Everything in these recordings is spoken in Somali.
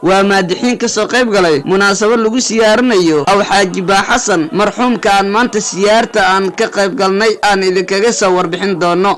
Waa maadixiin ka soo qayb galay munaasabad lagu siyaarinayo Aw Xaaji Baa Xasan, marxuumka aan maanta siyaarta aan ka qayb galnay aan idinkaga soo warbixin doono.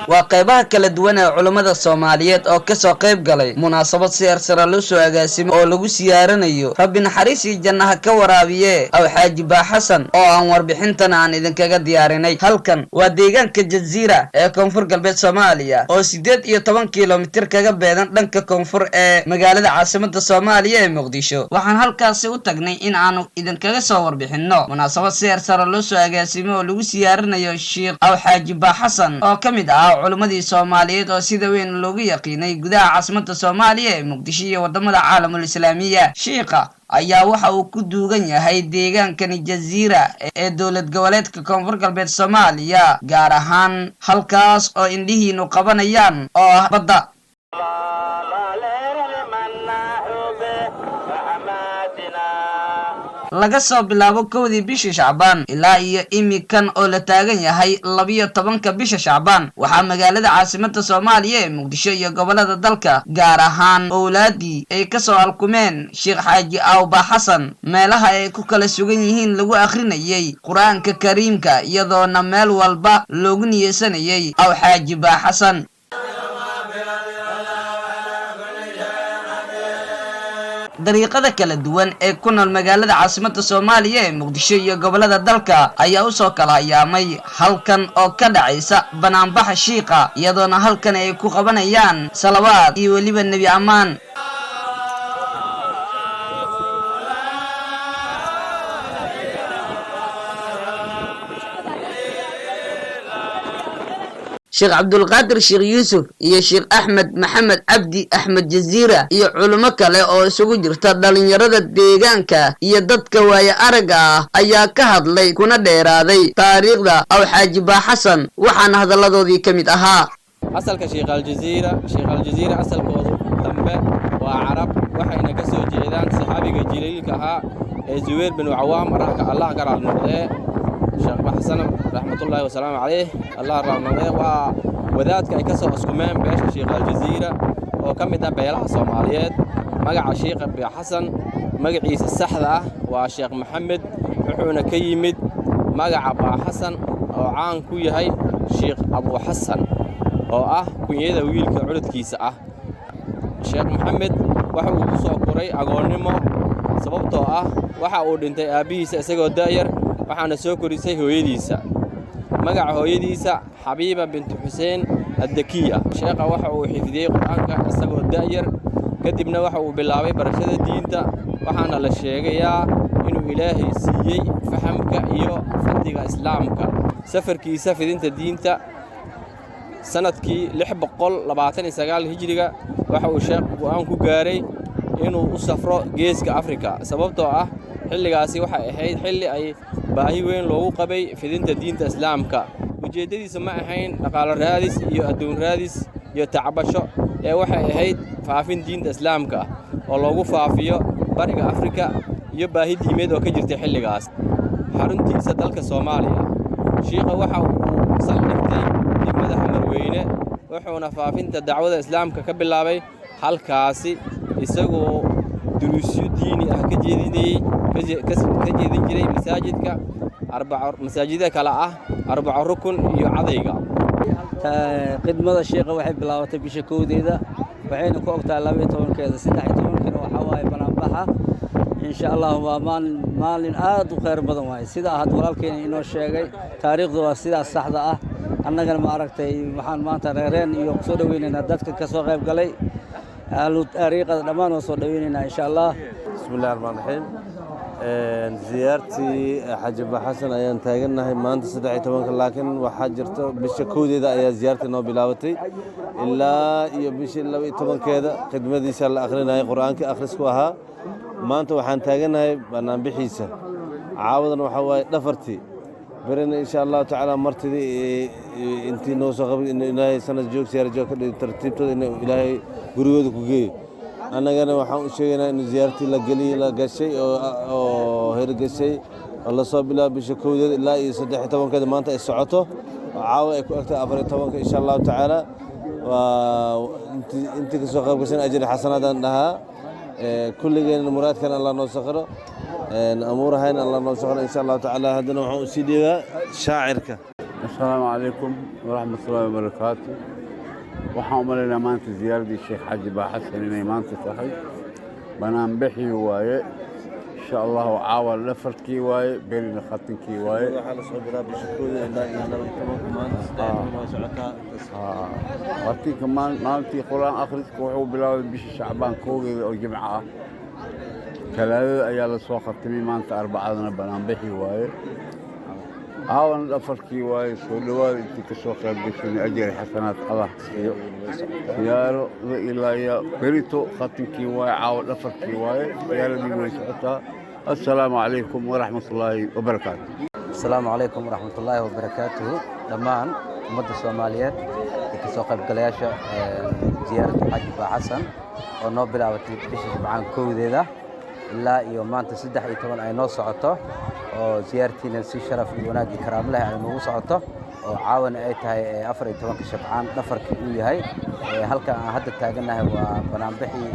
Waa qaybaha kala duwan ee culummada Soomaaliyeed oo kasoo qayb galay munaasabad si heersara loo soo agaasimay oo lagu siyaarinayo, Rabbi naxariisii jannaha ka waraabiye, Aw Xaaji Baa Xasan, oo aan warbixintan aan idinkaga diyaarinay. Halkan waa deegaanka Jaziira ee Koonfur Galbeed Soomaaliya, oo 18 kilomitir kaga beedan dhanka koonfur ee magaalada caasimada Soomaaliya ee Muqdisho. Waxaan halkaasi u tagnay in aanu idinkaga soo warbixinno munaasabad si heersara loo soo agaasimay oo lagu siyaarinayo Sheikh Aw Xaaji Baa Xasan, oo ka mid ah culimmadii Soomaaliyeed oo sida weyn loogu yaqiinay gudaha caasimada Soomaaliya ee Muqdisho iyo wadamada caalamul islaamiya. Shiikha ayaa waxa uu ku duugan yahay deegaankani Jaziira ee dowlad goboleedka Koonfur Galbeed Soomaaliya, gaar ahaan halkaas oo indhihiinu qabanayaan oo ah badda. Laga soo bilaabo 1dii bishii Shacbaan ilaa iyo imikan oo la taagan yahay 12-ka bisha Shacbaan, waxaa magaalada caasimada Soomaaliya ee Muqdisho iyo gobolada dalka, gaar ahaan owlaadii ay kasoo alkumeen Sheekh Xaaji Awba Xasan, meelaha ay ku kala sugan yihiin lagu akhrinayay Qur-aanka Kariimka, iyadoona meel walba loogu niyeysanayay Aw Xaaji Baa Xasan. Dariiqada kala duwan ee ku nool magaalada caasimada Soomaaliya ee Muqdisho iyo gobolada dalka ayaa usoo kala hayaamay halkan oo ka dhacaysa banaanbaxa shiiqa, iyadoona halkan ay ku qabanayaan salawaad iyo weliba nebi ammaan. Sheekh Cabdulqaadir Sheekh Yuusuf iyo Sheekh Axmed Maxamed Cabdi Axmed Jaziira iyo culimo kale oo isugu jirta dhalinyarada deegaanka iyo dadka waaye aragga ah ayaa ka hadlay kuna dheeraaday taariikhda Aw Xaaji Baa Xasan, waxaana hadalladoodii ka mid ahaa. Asalka Sheekh Aljaziira. Sheekh Aljaziira asalkoodu dambe waa Carab, waxayna ka soo jeedaan saxaabiga jaliilka ahaa ee Zubayr binu Cawaam, Allah ka raali noqdee. Sheekh Baxsan raxmatullaahi wasalaamu calayh, Allah raali noqdee, waa wadaadka ay ka soo askumeen beesha Sheekh Aljaziira oo ka mid ah beelaha Soomaaliyeed. Magaca Sheekh Xasan, magaciisa saxda ah waa Sheekh Maxamed, wuxuuna ka yimid magaca Baa Xasan oo caan ku yahay Sheekh Abu Xasan, oo ah kunyada wiilka cududkiisa ah. Sheekh Maxamed waxa uu ku soo koray agoonnimo, sababtoo ah waxa uu dhintay aabbihiisa isagoo da'yar, waxaana soo korisay hooyadiisa. Magaca hooyadiisa Xabiiba bintu Xuseen Addakiya. Sheekha waxa uu xifdiyey Qur-aanka isagoo da'yar, kadibna waxa uu bilaabay barashada diinta, waxaana la sheegayaa inuu Ilaahay siiyey fahamka iyo fadliga Islaamka. Safarkiisa fidinta diinta: sanadkii 629 hijriga waxa uu sheekh go'aan ku gaaray inuu u safro Geeska Afrika, sababtoo ah xilligaasi waxay ahayd xilli ay baahi weyn loogu qabay fidinta diinta Islaamka. Ujeeddadiisa ma ahayn dhaqaalo raadis iyo adduun raadis iyo tacbasho, ee waxay ahayd faafin diinta Islaamka oo loogu faafiyo Bariga Afrika iyo baahi diimeed oo ka jirtay xilligaas. Xaruntiisa dalka Soomaaliya: Shiikha waxa uu saldhigtay degmada Xamarweyne, wuxuuna faafinta dacwada Islaamka ka bilaabay halkaasi, isagoo duruusyo diini ah ka jeedinayey ka jeedin jiray masaajidka masaajida kale ah Arbaco Rukun iyo Cadayga. Khidmada shiikha waxay bilaabatay bisha 1deeda, waxayna ku ogtahay 12-keeda. 13-kiina waxaa waaye banaanbaxa, insha Allah. Waa maalin maalin aad u khayr badan waaye. Sida had walaalkeena inoo sheegay, taariikhdu waa sidaas saxda ah. Annagana ma aragtay, waxaan maanta reereen iyo kusoo dhoweynaynaa dadka ka soo qayb galay, ahlu taariikhada dhammaan waa soo dhoweynaynaa, insha Allah. Bismi llahi raxmaan raxiim. Ziyaartii Xaaji Xasan ayaan taagannahay maanta 13-ka, laakiin waxaa jirto bisha 1deeda ayaa ziyaarta noo bilaabatay ilaa iyo bishii 12-keeda. Khidmadiisa la akhrinayay, Qur-aanka akhrisku ahaa. Maanta waxaan taagannahay banaanbixiisa. Caawadan waxaa waaye dhafartii, berina insha Allahu tacaala martidii intii noo soo qabay in Ilaahay sanad joog siyaara joog ka dhigi, tartiibtooda in Ilaahay gurigooda ku geeyo. Annagana waxaan u sheegaynaa in ziyaartii la geliyey, la gashay oo hirgashay oo lasoo bilaabo bisha 1deeda ilaa iyo 13keeda maanta ay socoto oo caawa ay ku egtahay 14ka, insha Allahu tacaala. Waa intii kasoo qayb gashan ajri xasanaadaan dhahaa. Kulligeen muraadkan Allah noo sakhiro, amuurahayn Allah noo sakhiro, insha Allahu tacaala. Haddana waxaan usii dhiibaa shaacirka. Asalaamu calaykum waraxmatullaahi wabarakaatu. Waxaan u malaynaa maanta ziyaaradii Sheekh Xaaji Baaxasan inay maanta tahay. Banaanbixii waaye, insha Allahu. Caawa dhafarkii waaye, berina khatinkii waaye. Waxaa lasoo bilaaba bisha 1da ilaa iyo 12ka, maanta 13 way socotaa. Khatinka maalintii Qur-aan akhriska wuxuu bilaabay bisha Shacbaan 1deeda oo Jimco ah. Talaadada ayaa lasoo khatimay, maanta Arbacadana banaanbixii waaye, caawana dhafarkii waaye. Soo dhowaada intii ka soo qayb gashan, ajri xasanaad Allah siiyo. Siyaarada ilaa iyo berito khatinkii waaye, caawa dhafarkii waaye, siyaaradii way socotaa. Assalaamu calaykum waraxmatullaahi wabarakaatu. Asalaamu calaykum waraxmatullaahi wabarakaatuhu. Dhammaan ummadda Soomaaliyeed ee kasoo qaybgalayaasha ziyaaradda Xaaji Baaxasan oo noo bilaabatay bisha Shibcaan 1deeda ilaa iyo maanta 13 ay noo socoto, oo ziyaartiina si sharaf iyo wanaag iyo karaamo leh ay noogu socoto, oo caawana ay tahay 14ka Shabcaan dhafarkii uu yahay. Halka aan hadda taagannahay waa banaanbixii,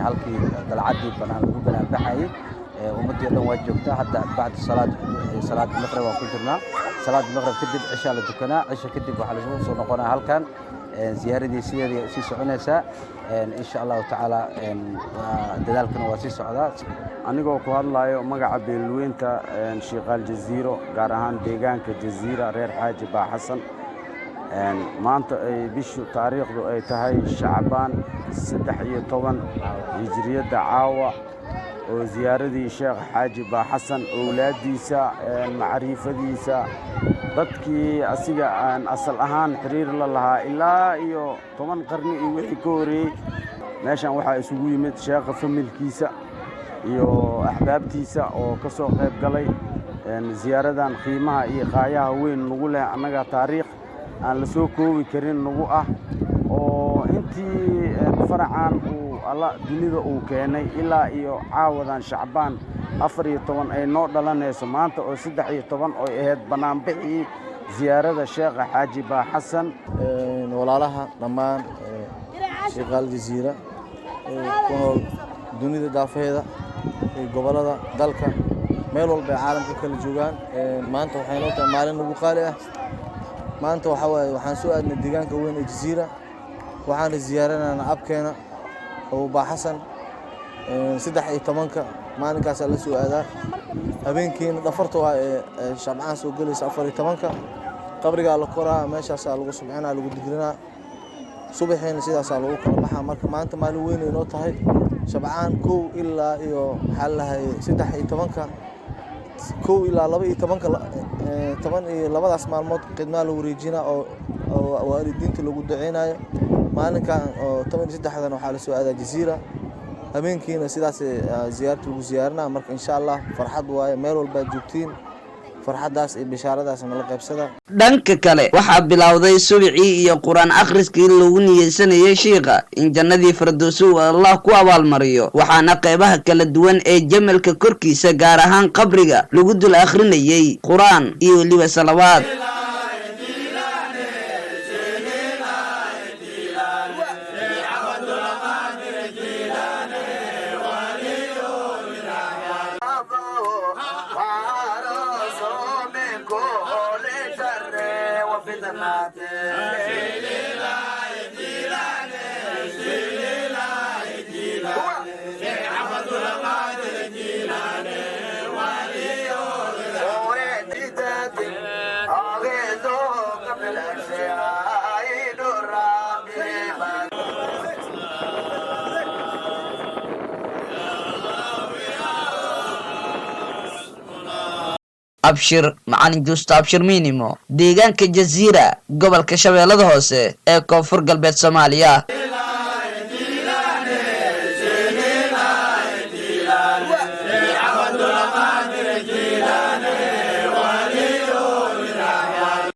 halkii dalcaddii banaan lagu banaanbaxayey. Ummaddii o dhan waa joogtaa hadda. Bacda salaad, salaada maqrib waan ku jirnaa. Salaada maqrib kadib cishaa la dukanaa. Cisha kadib waxaa laisugu soo noqonaa halkan, ziyaaradii sideedii sii soconaysaa, insha Allahu tacaala. Dadaalkana waa sii socdaa. Anigoo ku hadlayo magaca beelweynta Shiikaal Jaziiro, gaar ahaan deegaanka Jaziira, reer Xaaji Baaxasan, maanta ay bishu taariikhdu ay tahay Shacbaan 13 hijriyadda, caawa oo ziyaaradii Sheekh Xaaji Baaxasan, owlaaddiisa, macriifadiisa, dadkii asiga aan asal ahaan xiriir la lahaa ilaa iyo 10 qarni iyo wixii ka horreeyey, meeshan waxaa isugu yimid sheekha familkiisa iyo axbaabtiisa oo ka soo qayb galay ziyaaradan qiimaha iyo qaayaha weyn nagu leh annaga, taariikh aan la soo koobi karin nagu ah, oo intii faracan uu Alla dunida uu keenay ilaa iyo caawadan Shacbaan 14 ay noo dhalanayso, maanta oo 13 oy ahayd bannaanbixii ziyaarada Sheekha Xaaji Baaxasan. Walaalaha dhammaan Shiikaal Jaziira ku nool dunida daafaheeda iyo gobollada dalka, meel walba ay caalamka kala joogaan, maanta waxay noo tahay maalin nagu qaali ah. Maanta waxaa waaye waxaan soo aadnay deegaanka weyn ee Jaziira, waxaana ziyaaranaynaa abkeena Abubaa Xasan. 13ka maalinkaasaa la soo aadaa. Habeenkiina dhafarta waa ee Shabcaan soo gelaysa 14ka, qabrigaa la koraa, meeshaasaa lagu subcinaa, lagu digrinaa, subaxiina sidaasaa lagu kala baxaa. Marka maanta maalin weyn ay noo tahay. Shabcaan 1 ilaa iyo maxaa la dhahay 13ka, 1 ilaa 12ka, 12-daas maalmood khidmaa la wareejinaa oo waalidiinta lagu duceynayo. Maalinkan oo 13-dan waxaa la soo aadaa Jaziira, habeenkiina sidaas ziyaarta lagu ziyaarinaa. Marka insha Allah farxad waaye, meel walbaad joogtiin, farxaddaas iyo bishaaradaas nala qaybsada. Dhanka kale, waxaa bilowday subicii iyo Qur-aan akhriskii lagu niyeysanayay shiikha in jannadii Firdowsi uu Allah ku abaalmariyo, waxaana qeybaha kala duwan ee jamalka korkiisa, gaar ahaan qabriga, lagu dul akhrinayay Qur-aan iyo weliba salawaad. Abshir Macalin Juusta, Abshir Minimo, deegaanka Jaziira, gobolka Shabeellada Hoose ee Koonfur Galbeed Soomaaliya.